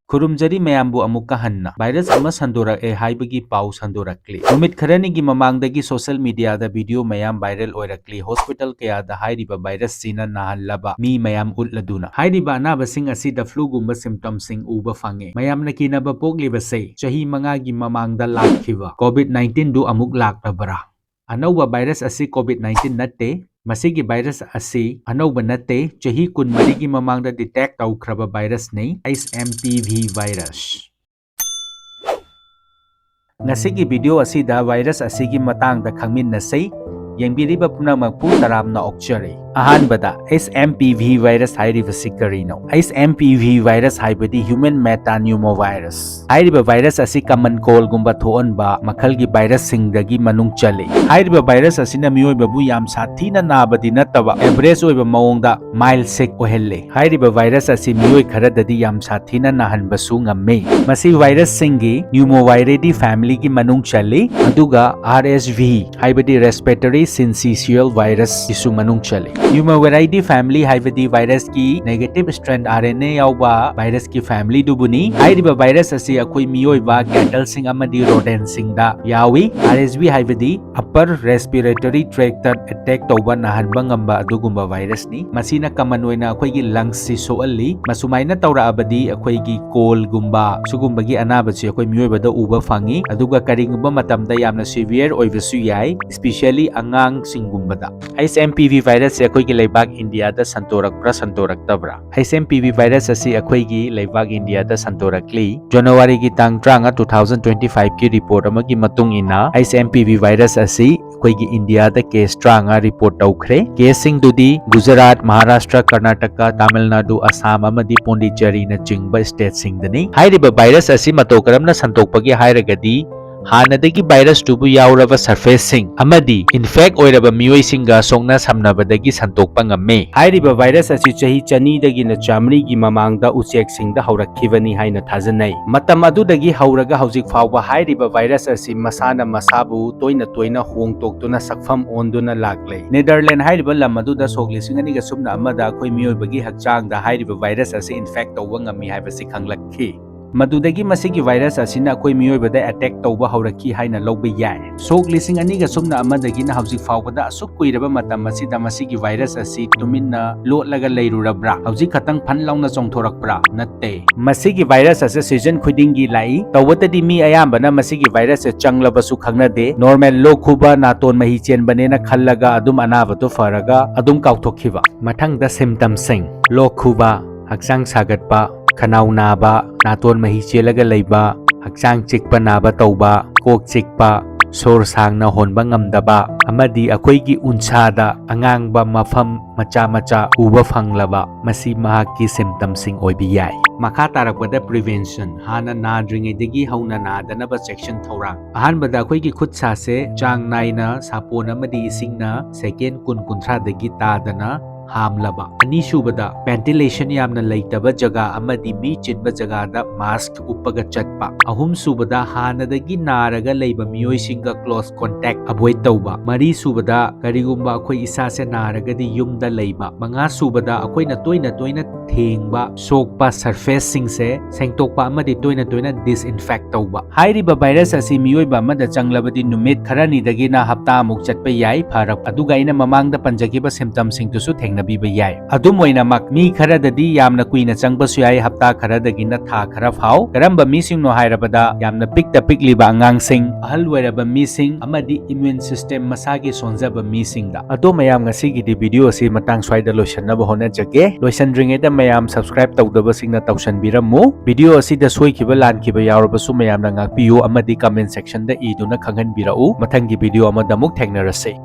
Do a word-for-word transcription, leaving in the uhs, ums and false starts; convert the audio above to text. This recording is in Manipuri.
ꯈꯨꯔꯨꯝꯖꯔꯤ ꯃꯌꯥꯝꯕꯨ ꯑꯃꯨꯛꯀ ꯍꯟꯅ꯫ ꯚꯥꯏꯔꯁ ꯑꯃ ꯁꯟꯗꯣꯔꯛꯑꯦ ꯍꯥꯏꯕꯒꯤ ꯄꯥꯎ ꯁꯟꯗꯣꯔꯛꯂꯤ꯫ ꯅꯨꯃꯤꯠ ꯈꯔꯅꯤꯒꯤ ꯃꯃꯥꯡꯗꯒꯤ ꯁꯣꯁꯦꯜ ꯃꯤꯗꯤꯌꯥꯗ ꯚꯤꯗꯤꯑꯣ ꯃꯌꯥꯝ ꯚꯥꯏꯔꯦꯜ ꯑꯣꯏꯔꯛꯂꯤ꯫ ꯍꯣꯁꯄꯤꯇꯥꯜ ꯀꯌꯥꯗ ꯍꯥꯏꯔꯤꯕ ꯚꯥꯏꯔꯁꯁꯤꯅ ꯅꯥꯍꯜꯂꯕ ꯃꯤ ꯃꯌꯥꯝ ꯎꯠꯂꯗꯨꯅ꯫ ꯍꯥꯏꯔꯤꯕ ꯑꯅꯥꯕꯁꯤꯡ ꯑꯁꯤꯗ ꯐ꯭ꯂꯨꯒꯨꯝꯕ ꯁꯤꯝꯇꯝꯁꯤꯡ ꯎꯕ ꯐꯪꯉꯦ꯫ ꯃꯌꯥꯝꯅ ꯀꯤꯅꯕ ꯄꯣꯛꯂꯤꯕꯁꯦ ꯆꯍꯤ ꯃꯉꯥꯒꯤ ꯃꯃꯥꯡꯗ ꯂꯥꯛꯈꯤꯕ ꯀꯣꯚꯤꯗ ꯅꯥꯏꯟꯇꯤꯟꯗꯨ ꯑꯃꯨꯛ ꯂꯥꯛꯂꯕ꯭ꯔꯥ? ꯑꯅꯧꯕ ꯚꯥꯏꯔꯁ ꯑꯁꯤ ꯀꯣꯚꯤꯗ ꯅꯥꯏꯟꯇꯤꯟ ꯅꯠꯇꯦ꯫ ꯃꯁꯤꯒꯤ ꯚꯥꯏꯔꯁ ꯑꯁꯤ ꯑꯅꯧꯕ ꯅꯠꯇꯦ, ꯆꯍꯤ ꯀꯨꯟꯃꯔꯤꯒꯤ ꯃꯃꯥꯡꯗ ꯗꯤꯇꯦꯛ ꯇꯧꯈ꯭ꯔꯕ ꯚꯥꯏꯔꯁꯅꯤ, H M P V virus. ꯉꯁꯤꯒꯤ ꯚꯤꯗꯤꯑꯣ ꯑꯁꯤꯗ ꯚꯥꯏꯔꯁ ꯑꯁꯤꯒꯤ ꯃꯇꯥꯡꯗ ꯈꯪꯃꯤꯟꯅꯁꯤ꯫ ꯌꯦꯡꯕꯤꯔꯤꯕ ꯄꯨꯝꯅꯃꯛꯄꯨ ꯇꯔꯥꯝꯅ ꯑꯣꯛꯆꯔꯤ꯫ ꯑꯍꯥꯟꯕꯗ, H M P V virus ꯍꯥꯏꯔꯤꯕꯁꯤ ꯀꯔꯤꯅꯣ? H M P V virus ꯍꯥꯏꯕꯗꯤ Human Metapneumovirus꯫ ꯍꯥꯏꯔꯤꯕ ꯚꯥꯏꯔꯁ ꯑꯁꯤ ꯀꯃꯟ ꯀꯣꯜꯒꯨꯝꯕ ꯊꯣꯛꯍꯟꯕ ꯃꯈꯜꯒꯤ ꯚꯥꯏꯔꯁꯁꯤꯡꯗꯒꯤ ꯃꯅꯨꯡ ꯆꯜꯂꯤ꯫ ꯍꯥꯏꯔꯤꯕ ꯚꯥꯏꯔꯁ ꯑꯁꯤꯅ ꯃꯤꯑꯣꯏꯕꯕꯨ ꯌꯥꯝ ꯁꯥꯊꯤꯅ ꯅꯥꯕꯗꯤ ꯅꯠꯇꯕ, ꯑꯦꯚꯔꯦꯖ ꯑꯣꯏꯕ ꯃꯑꯣꯡꯗ mild sick ꯑꯣꯏꯍꯜꯂꯤ꯫ ꯍꯥꯏꯔꯤꯕ ꯚꯥꯏꯔꯁ ꯑꯁꯤ ꯃꯤꯑꯣꯏ ꯈꯔꯗꯗꯤ ꯌꯥꯝ ꯁꯥꯊꯤꯅ ꯅꯥꯍꯟꯕꯁꯨ ꯉꯝꯃꯤ꯫ ꯃꯁꯤ ꯚꯥꯏꯔꯁꯁꯤꯡꯒꯤ Pneumoviridae family ꯒꯤ ꯃꯅꯨꯡ ꯆꯜꯂꯤ, ꯑꯗꯨꯒ ꯑꯥꯔ ꯑꯦꯁ ꯚꯤ ꯍꯥꯏꯕꯗꯤ Respiratory Syncytial Virus ꯀꯤꯁꯨ ꯃꯅꯨꯡ ꯆꯜꯂꯤ꯫ Pneumoviridae family ꯍꯥꯏꯕꯗꯤ ꯚꯥꯏꯔꯁꯀꯤ negative strand R N A ꯌꯥꯎꯕ ꯚꯥꯏꯔꯁꯀꯤ family ꯗꯨꯕꯨꯅꯤ꯫ ꯍꯥꯏꯔꯤꯕ ꯚꯥꯏꯔꯁ ꯑꯁꯤ ꯑꯩꯈꯣꯏ ꯃꯤꯑꯣꯏꯕ, cattle ꯁꯤꯡ ꯑꯃꯗꯤ rodent ꯁꯤꯡꯗ ꯌꯥꯎꯏ꯫ ꯑꯥꯔ ꯑꯦꯁ ꯚꯤ ꯍꯥꯏꯕꯗꯤ Upper Respiratory Tract ꯇ attack ꯇꯧꯕ, ꯅꯥꯍꯟꯕ ꯉꯝꯕ ꯑꯗꯨꯒꯨꯝꯕ ꯚꯥꯏꯔꯁꯅꯤ꯫ ꯃꯁꯤꯅ ꯀꯃꯟ ꯑꯣꯏꯅ ꯑꯩꯈꯣꯏꯒꯤ lungs ꯁꯤ ꯁꯣꯛꯍꯜꯂꯤ꯫ ꯃꯁꯨꯃꯥꯏꯅ ꯇꯧꯔꯛꯑꯕꯗꯤ ꯑꯩꯈꯣꯏꯒꯤ ꯀꯣꯜꯒꯨꯝꯕ ꯁꯤꯒꯨꯝꯕꯒꯤ ꯑꯅꯥꯕꯁꯤ ꯑꯩꯈꯣꯏ ꯃꯤꯑꯣꯏꯕꯗ ꯎꯕ ꯐꯪꯉꯤ, ꯑꯗꯨꯒ ꯀꯔꯤꯒꯨꯝꯕ ꯃꯇꯝꯗ ꯌꯥꯝꯅ severe ꯑꯣꯏꯕꯁꯨ ꯌꯥꯏ, especially ꯑꯉꯥꯡꯁꯤꯡꯒꯨꯝꯕꯗ꯫ ꯑꯩꯆ ꯑꯦꯝ ꯄꯤ ꯚꯤ ꯚꯥꯏꯔꯁꯁꯦ ꯑꯩꯈꯣꯏꯒꯤ ꯂꯩꯕꯥꯛ ꯏꯟꯗꯤꯌꯥꯗ ꯁꯟꯗꯣꯔꯛꯄ꯭ꯔꯥ ꯁꯟꯗꯣꯔꯛꯇꯕ꯭ꯔꯥ? H M P V virus ꯑꯁꯤ ꯑꯩꯈꯣꯏꯒꯤ ꯂꯩꯕꯥꯛ ꯏꯟꯗꯤꯌꯥꯗ ꯁꯟꯗꯣꯔꯛꯂꯤ꯫ ꯖꯅꯋꯥꯔꯤꯒꯤ ꯇꯥꯡ ꯇꯔꯥꯃꯉꯥ, two thousand twenty five ꯀꯤ ꯔꯤꯄꯣꯔꯠ ꯑꯃꯒꯤ ꯃꯇꯨꯡ ꯏꯟꯅ, H M P V virus ꯑꯁꯤ ꯑꯩꯈꯣꯏꯒꯤ ꯏꯟꯗꯤꯌꯥꯗ ꯀꯦꯁ ꯇꯔꯥꯃꯉꯥ ꯔꯤꯄꯣꯔꯠ ꯇꯧꯈ꯭ꯔꯦ꯫ ꯀꯦꯁꯁꯤꯡꯗꯨꯗꯤ ꯒꯨꯖꯔꯥꯠ, ꯃꯍꯥꯔꯥꯁꯇ꯭ꯔ, ꯀꯔꯅꯥꯇꯀꯥ, ꯇꯥꯃꯤꯜ ꯅꯥꯗꯨ, ꯑꯁꯥꯝ ꯑꯃꯗꯤ ꯄꯣꯟꯗꯤꯆꯦꯔꯤꯅꯆꯤꯡꯕ ꯁ꯭ꯇꯦꯠꯁꯤꯡꯗꯅꯤ꯫ ꯍꯥꯏꯔꯤꯕ ꯚꯥꯏꯔꯁ ꯑꯁꯤ ꯃꯇꯧ ꯀꯔꯝꯅ ꯁꯟꯗꯣꯛꯄꯒꯦ ꯍꯥꯏꯔꯒꯗꯤ, ꯍꯥꯟꯅꯗꯒꯤ ꯚꯥꯏꯔꯁꯇꯨꯕꯨ ꯌꯥꯎꯔꯕ ꯁꯔꯐꯦꯁꯁꯤꯡ ꯑꯃꯗꯤ ꯏꯟꯐꯦꯛ ꯑꯣꯏꯔꯕ ꯃꯤꯑꯣꯏꯁꯤꯡꯒ ꯁꯣꯛꯅ ꯁꯝꯅꯕꯗꯒꯤ ꯁꯟꯗꯣꯛꯄ ꯉꯝꯃꯤ꯫ ꯍꯥꯏꯔꯤꯕ ꯚꯥꯏꯔꯁ ꯑꯁꯤ ꯆꯍꯤ ꯆꯅꯤꯗꯒꯤꯅ ꯆꯥꯃꯔꯤꯒꯤ ꯃꯃꯥꯡꯗ ꯎꯆꯦꯛꯁꯤꯡꯗ ꯍꯧꯔꯛꯈꯤꯕꯅꯤ ꯍꯥꯏꯅ ꯊꯥꯖꯅꯩ꯫ ꯃꯇꯝ ꯑꯗꯨꯗꯒꯤ ꯍꯧꯔꯒ ꯍꯧꯖꯤꯛ ꯐꯥꯎꯕ ꯍꯥꯏꯔꯤꯕ ꯚꯥꯏꯔꯁ ꯑꯁꯤ ꯃꯁꯥꯅ ꯃꯁꯥꯕꯨ ꯇꯣꯏꯅ ꯇꯣꯏꯅ ꯍꯣꯡꯗꯣꯛꯇꯨꯅ ꯁꯛꯐꯝ ꯑꯣꯟꯗꯨꯅ ꯂꯥꯛꯂꯦ꯫ ꯅꯦꯗꯔꯂꯦꯟ ꯍꯥꯏꯔꯤꯕ ꯂꯝ ꯑꯗꯨꯗ ꯁꯣꯛ ꯂꯤꯁꯤꯡ ꯑꯅꯤꯒ ꯁꯨꯞꯅ ꯑꯃꯗ ꯑꯩꯈꯣꯏ ꯃꯤꯑꯣꯏꯕꯒꯤ ꯍꯛꯆꯥꯡꯗ ꯍꯥꯏꯔꯤꯕ ꯚꯥꯏꯔꯁ ꯑꯁꯤ ꯏꯟꯐꯦꯛ ꯇꯧꯕ ꯉꯝꯃꯤ ꯍꯥꯏꯕꯁꯤ ꯈꯪꯂꯛꯈꯤ꯫ ꯃꯗꯨꯗꯒꯤ ꯃꯁꯤꯒꯤ ꯚꯥꯏꯔꯁ ꯑꯁꯤꯅ ꯑꯩꯈꯣꯏ ꯃꯤꯑꯣꯏꯕꯗ ꯑꯦꯇꯦꯛ ꯇꯧꯕ ꯍꯧꯔꯛꯈꯤ ꯍꯥꯏꯅ ꯂꯧꯕ ꯌꯥꯏ꯫ ꯁꯣꯛ ꯂꯤꯁꯤꯡ ꯑꯅꯤꯒ ꯁꯨꯞꯅ ꯑꯃꯗꯒꯤꯅ ꯍꯧꯖꯤꯛ ꯐꯥꯎꯕꯗ ꯑꯁꯨꯛ ꯀꯨꯏꯔꯕ ꯃꯇꯝ ꯑꯁꯤꯗ ꯃꯁꯤꯒꯤ ꯚꯥꯏꯔꯁ ꯑꯁꯤ ꯇꯨꯃꯤꯟꯅ ꯂꯣꯠꯂꯒ ꯂꯩꯔꯨꯔꯕ꯭ꯔꯥ? ꯍꯧꯖꯤꯛ ꯈꯛꯇꯪ ꯐꯟ ꯂꯥꯎꯅ ꯆꯣꯡꯊꯣꯔꯛꯄ꯭ꯔꯥ? ꯅꯠꯇꯦ꯫ ꯃꯁꯤꯒꯤ ꯚꯥꯏꯔꯁ ꯑꯁꯤ ꯁꯤꯖꯟ ꯈꯨꯗꯤꯡꯒꯤ ꯂꯥꯛꯏ꯫ ꯇꯧꯕꯇꯗꯤ ꯃꯤ ꯑꯌꯥꯝꯕꯅ ꯃꯁꯤꯒꯤ ꯚꯥꯏꯔꯁ ꯑꯁꯤ ꯆꯪꯂꯕꯁꯨ ꯈꯪꯅꯗꯦ꯫ ꯅꯣꯔꯃꯦꯜ ꯂꯣꯛ ꯈꯨꯕ, ꯅꯥꯇꯣꯟ ꯃꯍꯤ ꯆꯦꯟꯕꯅꯦꯅ ꯈꯜꯂꯒ ꯑꯗꯨꯝ ꯑꯅꯥꯕꯗꯨ ꯐꯔꯒ ꯑꯗꯨꯝ ꯀꯥꯎꯊꯣꯛꯈꯤꯕ꯫ ꯃꯊꯪꯗ ꯁꯤꯝꯇꯝꯁꯤꯡ: ꯂꯣꯛ ꯈꯨꯕ, ꯍꯛꯆꯥꯡ ꯁꯥꯒꯠꯄ, ꯈꯅꯥꯎ ꯅꯥꯕ, ꯅꯥꯇꯣꯟ ꯃꯍꯤ ꯆꯦꯜꯂꯒ ꯂꯩꯕ, ꯍꯛꯆꯥꯡ ꯆꯤꯛꯄ ꯅꯥꯕ ꯇꯧꯕ, ꯀꯣꯛ ꯆꯤꯛꯄ, ꯁꯣꯔ ꯁꯥꯡꯅ ꯍꯣꯟꯕ ꯉꯝꯗꯕ, ꯑꯃꯗꯤ ꯑꯩꯈꯣꯏꯒꯤ ꯎꯟꯁꯥꯗ ꯑꯉꯥꯡꯕ ꯃꯐꯝ ꯃꯆꯥ ꯃꯆꯥ ꯎꯕ ꯐꯪꯂꯕ, ꯃꯁꯤ ꯃꯍꯥꯛꯀꯤ ꯁꯤꯝꯇꯝꯁꯤꯡ ꯑꯣꯏꯕ ꯌꯥꯏ꯫ ꯃꯈꯥ ꯇꯥꯔꯛꯄꯗ ꯄ꯭ꯔꯤꯚꯦꯟꯁꯟ, ꯍꯥꯟꯅ ꯅꯥꯗ꯭ꯔꯤꯉꯩꯗꯒꯤ ꯍꯧꯅ ꯅꯥꯗꯅꯕ ꯆꯦꯛꯁꯤꯟ ꯊꯧꯔꯥꯡ꯫ ꯑꯍꯥꯟꯕꯗ ꯑꯩꯈꯣꯏꯒꯤ ꯈꯨꯠ ꯁꯥꯁꯦ ꯆꯥꯡ ꯅꯥꯏꯅ ꯁꯥꯄꯣꯟ ꯑꯃꯗꯤ ꯏꯁꯤꯡꯅ ꯁꯦꯀꯦꯟ ꯀꯨꯟ ꯀꯨꯟꯊ꯭ꯔꯥꯗꯒꯤ ꯇꯥꯗꯅ ꯍꯥꯝꯂꯕ꯫ ꯑꯅꯤꯁꯨꯕꯗ, ꯚꯦꯟꯇꯤꯂꯦꯁꯟ ꯌꯥꯝꯅ ꯂꯩꯇꯕ ꯖꯒꯥ ꯑꯃꯗꯤ ꯃꯤ ꯆꯤꯟꯕ ꯖꯒꯥꯗ ꯃꯥꯁꯛ ꯎꯞꯄꯒ ꯆꯠꯄ꯫ ꯑꯍꯨꯝꯁꯨꯕꯗ, ꯍꯥꯟꯅꯗꯒꯤ ꯅꯥꯔꯒ ꯂꯩꯕ ꯃꯤꯑꯣꯏꯁꯤꯡꯒ ꯀ꯭ꯂꯣꯁ ꯀꯣꯟꯇꯦꯛ ꯑꯦꯚꯣꯏꯗ ꯇꯧꯕ꯫ ꯃꯔꯤꯁꯨꯕꯗ, ꯀꯔꯤꯒꯨꯝꯕ ꯑꯩꯈꯣꯏ ꯏꯁꯥꯁꯦ ꯅꯥꯔꯒꯗꯤ ꯌꯨꯝꯗ ꯂꯩꯕ꯫ ꯃꯉꯥꯁꯨꯕꯗ, ꯑꯩꯈꯣꯏꯅ ꯇꯣꯏꯅ ꯇꯣꯏꯅ ꯊꯦꯡꯕ, ꯁꯣꯛꯄ ꯁꯔꯐꯦꯁꯁꯤꯡꯁꯦ ꯁꯦꯡꯗꯣꯛꯄ ꯑꯃꯗꯤ ꯇꯣꯏꯅ ꯇꯣꯏꯅ ꯗꯤꯁꯏꯟꯐꯦꯛ ꯇꯧꯕ꯫ ꯍꯥꯏꯔꯤꯕ ꯚꯥꯏꯔꯁ ꯑꯁꯤ ꯃꯤꯑꯣꯏꯕ ꯑꯃꯗ ꯆꯪꯂꯕꯗꯤ ꯅꯨꯃꯤꯠ ꯈꯔꯅꯤꯗꯒꯤꯅ ꯍꯞꯇꯥ ꯑꯃꯨꯛ ꯆꯠꯄ ꯌꯥꯏ ꯐꯔꯛ꯫ ꯑꯗꯨꯒ ꯑꯩꯅ ꯃꯃꯥꯡꯗ ꯄꯟꯖꯈꯤꯕ ꯁꯤꯝꯇꯝꯁꯤꯡꯗꯨꯁꯨ ꯊꯦꯡꯅꯕꯤꯕ ꯌꯥꯏ꯫ ꯑꯗꯨꯝ ꯑꯣꯏꯅꯃꯛ, ꯃꯤ ꯈꯔꯗꯗꯤ ꯌꯥꯝꯅ ꯀꯨꯏꯅ ꯆꯪꯕꯁꯨ ꯌꯥꯏ, ꯍꯞꯇꯥ ꯈꯔꯗꯒꯤꯅ ꯊꯥ ꯈꯔ ꯐꯥꯎ꯫ ꯀꯔꯝꯕ ꯃꯤꯁꯤꯡꯅꯣ ꯍꯥꯏꯔꯕꯗ, ꯌꯥꯝꯅ ꯄꯤꯛꯇ ꯄꯤꯛꯂꯤꯕ ꯑꯉꯥꯡꯁꯤꯡ, ꯑꯍꯜ ꯑꯣꯏꯔꯕ ꯃꯤꯁꯤꯡ, ꯑꯃꯗꯤ ꯏꯃ꯭ꯌꯨꯟ ꯁꯤꯁꯇꯦꯝ ꯃꯁꯥꯒꯤ ꯁꯣꯟꯖꯕ ꯃꯤꯁꯤꯡꯗ꯫ ꯑꯗꯣ ꯃꯌꯥꯝ, ꯉꯁꯤꯒꯤꯗꯤ ꯚꯤꯗꯤꯑꯣ ꯑꯁꯤ ꯃꯇꯥꯡ ꯁ꯭ꯋꯥꯏꯗ ꯂꯣꯏꯁꯤꯟꯅꯕ ꯍꯣꯠꯅꯖꯒꯦ꯫ ꯂꯣꯏꯁꯤꯟꯗ꯭ꯔꯤꯉꯩꯗ ꯃꯌꯥꯝ ꯁꯕꯁꯀ꯭ꯔꯥꯏꯕ ꯇꯧꯗꯕꯁꯤꯡꯅ ꯇꯧꯁꯟꯕꯤꯔꯝꯃꯨ꯫ ꯚꯤꯗꯤꯑꯣ ꯑꯁꯤꯗ ꯁꯣꯏꯈꯤꯕ ꯂꯥꯟꯈꯤꯕ ꯌꯥꯎꯔꯕꯁꯨ ꯃꯌꯥꯝꯅ ꯉꯥꯛꯄꯤꯌꯨ ꯑꯃꯗꯤ ꯀꯃꯦꯟ ꯁꯦꯛꯁꯟꯗ ꯏꯗꯨꯅ ꯈꯪꯍꯟꯕꯤꯔꯛꯎ꯫ ꯃꯊꯪꯒꯤ ꯚꯤꯗꯤꯑꯣ ꯑꯃꯗ ꯑꯃꯨꯛ ꯊꯦꯡꯅꯔꯁꯤ꯫